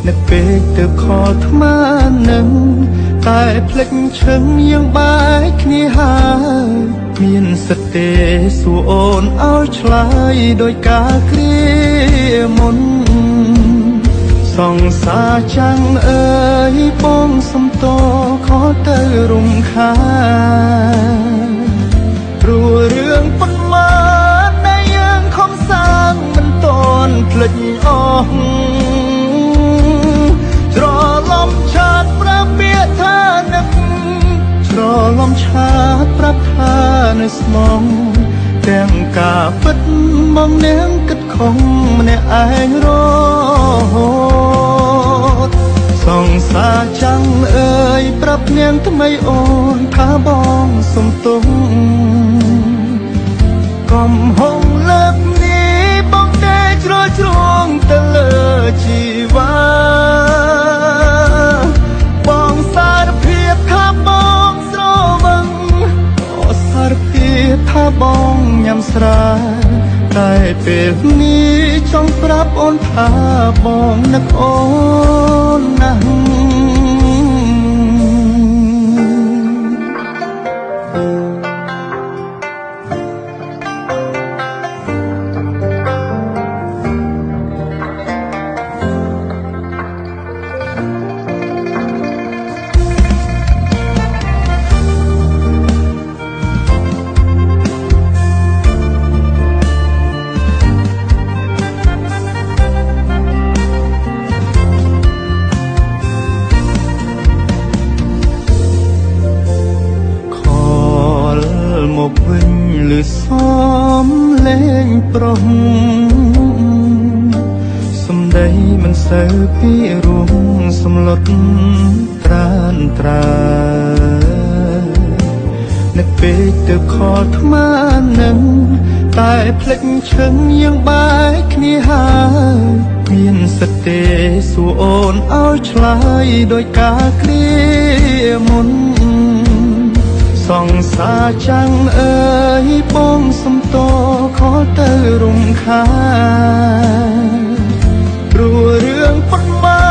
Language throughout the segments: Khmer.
នឹកពេកទៅខលថ្មនឹងតែភ្លេចឈឹងយើងបែកគ្នាហើយមានសិទ្ធិទេសួរអូនឲ្យឆ្លើយដោយការគ្រាមុនសង្សារចាំងអើយបងសំតខលទៅរំខានព្រោះរឿងប៉ុន្មានដែលយើងខំសាងមិនតន់ភ្លេចអស់ច្រឡំឆាតប្រាប់ពាក្យថានឹកច្រឡំឆាតប្រាប់ថានៅស្មងទាំងការពិតមកនាងគិតខំម្នាក់ឯងរហូតសង្សារចាំងអើយប្រាប់នាងថ្មីអូនថាបងសុំទោសកំហុងលើកនេះបងទេជ្រុលជ្រួងទៅលើជីវ៉ាបងសារភាពថាបងស្រវឹងក៏សារភាពថាបងញ៉ាំស្រាតែពេលនេះចង់ប្រាប់អូនថាបងនឹកអូនណាស់មកវិញឬសំលេងប្រុសសំដីមិនសូវពីរួមសំលុតត្រានត្រានឹកពេកទៅខលថ្មនឹងតែភ្លេចឈឹងយើងបែកគ្នាហើយមានសិទ្ធិទេសួរអូនឲ្យឆ្លើយដោយការគ្រាមុនសង្សារចាំងអើយបងសុំតខលទៅរំខានព្រោះរឿងប៉ុន្មា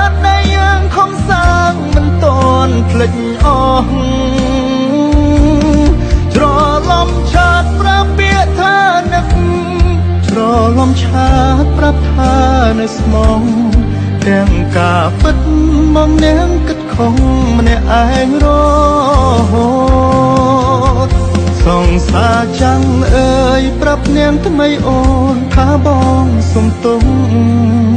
នដែលយើងខំសាងមិនតន់ភ្លេចអស់ច្រឡំឆាតប្រាប់ពាក្យថានឹកច្រឡំឆាតប្រាប់ថានៅស្មងទាំងការពិតមកនាងគិតខំម្នាក់ឯងរហូតសង្សារចាំងអើយប្រាប់នាងថ្មីអូនថាបងសុំទោស